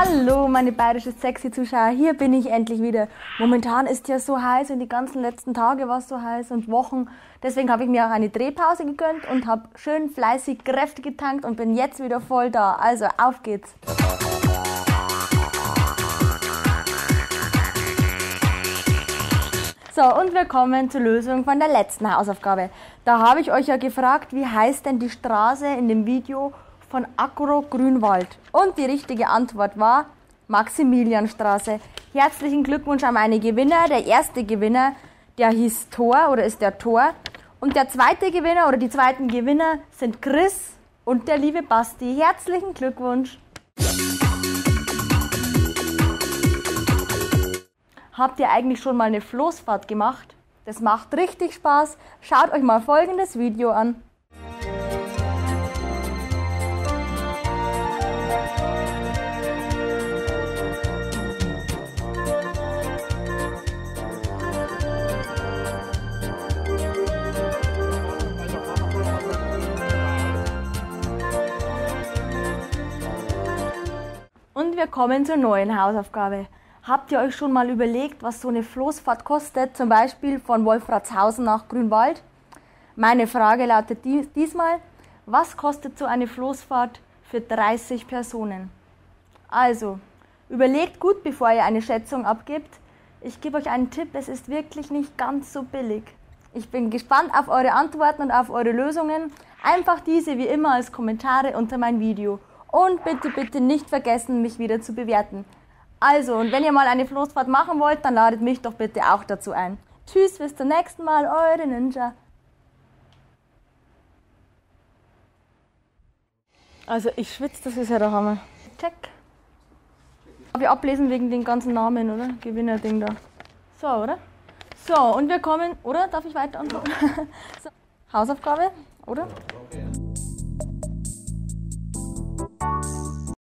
Hallo meine bayerische sexy Zuschauer, hier bin ich endlich wieder. Momentan ist ja so heiß und die ganzen letzten Tage war es so heiß und Wochen. Deswegen habe ich mir auch eine Drehpause gegönnt und habe schön fleißig Kräfte getankt und bin jetzt wieder voll da. Also auf geht's! So, und wir kommen zur Lösung von der letzten Hausaufgabe. Da habe ich euch ja gefragt, wie heißt denn die Straße in dem Video von Agro Grünwald? Und die richtige Antwort war Maximilianstraße. Herzlichen Glückwunsch an meine Gewinner. Der erste Gewinner, der hieß Thor oder ist der Thor. Und der zweite Gewinner oder die zweiten Gewinner sind Chris und der liebe Basti. Herzlichen Glückwunsch. Habt ihr eigentlich schon mal eine Floßfahrt gemacht? Das macht richtig Spaß. Schaut euch mal folgendes Video an. Und wir kommen zur neuen Hausaufgabe. Habt ihr euch schon mal überlegt, was so eine Floßfahrt kostet, zum Beispiel von Wolfratshausen nach Grünwald? Meine Frage lautet diesmal, was kostet so eine Floßfahrt für 30 Personen? Also, überlegt gut, bevor ihr eine Schätzung abgibt. Ich gebe euch einen Tipp, es ist wirklich nicht ganz so billig. Ich bin gespannt auf eure Antworten und auf eure Lösungen. Einfach diese wie immer als Kommentare unter mein Video. Und bitte, bitte nicht vergessen, mich wieder zu bewerten. Also, und wenn ihr mal eine Floßfahrt machen wollt, dann ladet mich doch bitte auch dazu ein. Tschüss, bis zum nächsten Mal, eure Ninja. Also, ich schwitze, das ist ja der Hammer. Check. Darf ich ablesen wegen den ganzen Namen, oder? Gewinner-Ding da. So, oder? So, und wir kommen, oder? Darf ich weiter antworten? So. Hausaufgabe, oder? Okay.